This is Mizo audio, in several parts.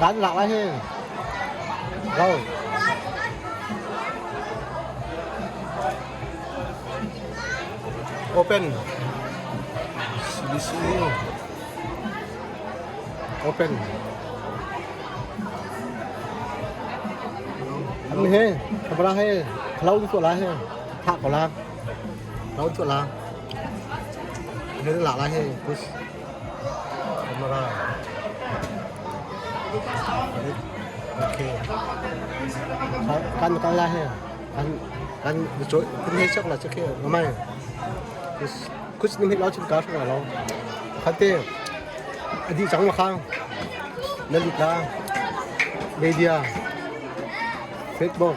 Kan lak lai hi. Go. Open. CBC. Open. Anh he, kamera he, kalau tu la he, thak ko la. Kalau tu la. Ini lak la he, push. Camera. Ok. Kan kan la he. Kan kan chỗ cũng hết chắc là trước kia nó may. Cứ nhưng hết lo trên cá không là lo. Khát tê. Đi trắng mà khang. Nên la media Facebook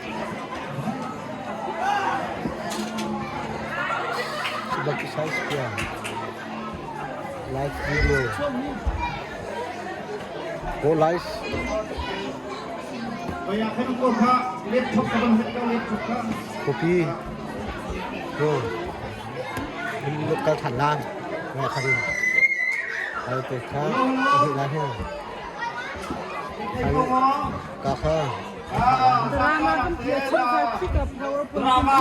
Sebagai size Live video. Go live. Copy. Go. Local than lan. Nga khan. Ai te kha hi la he. Ka kha. Drama kan pia chung kha khi ka PowerPoint. Drama.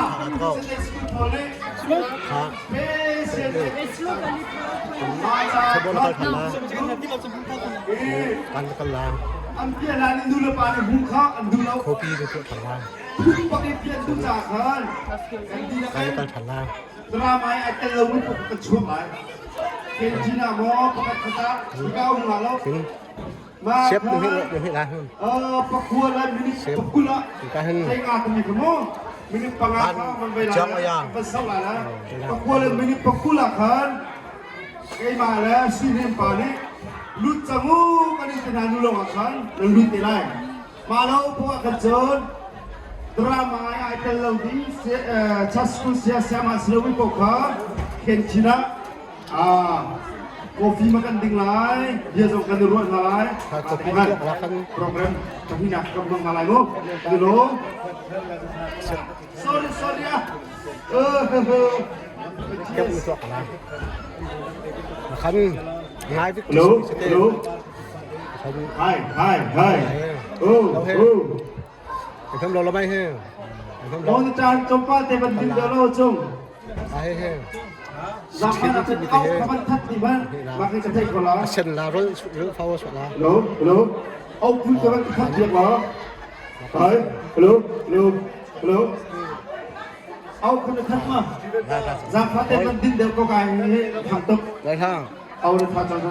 Kha. Slogan Khabol kal than la. Kan kal la. An pia la ni nu le pa ni hu kha an du lo. Copy tu tu than la. Phun bak i pia tu ca khan. Kan ti na Kan kal than la. Drama ai tel lo mi kan chuak lai. Kenjina mo pakhat khata ka um la lo. Tin. Sếp đừng hết đừng hết la. Pakua la minute Sếp. pakula. Ka hin. Sei nga kami kamo. Minute panga ka man vai la. Chang aya. Ban sau la la. Pakua la minute pakula khan. Keimah le sihnem pa nih lut cang u kan in te hna nu lawng ah khan nan lut te lai. Mah lo poah khan cun drama ai ai tel lo ding church school sia siama si lo paoh kha khen chin ah coffee ma kan ding lai bia zong kan i ruah hna lai. Program pahnihnak kan hmang hna lai mu. Hello. Sorry, sorry ah. Khan ngai vik Hello, hello. Hi, hi, hi. Oh, oh. Thâm lo lo mai he. Thâm lo. Mo chan chompa te ban din lo chung. A he he. Zaman a chan au khaban that ni ban ma kai thai ko la. Sen la rol rol phao so la. Hello, hello. Au phu ka ban that diak la. Hi, hello, hello, hello. Au khun that ma. Zam pha te ban din deuh ko kai he thang tuk. Lai thang. Au le tha chang.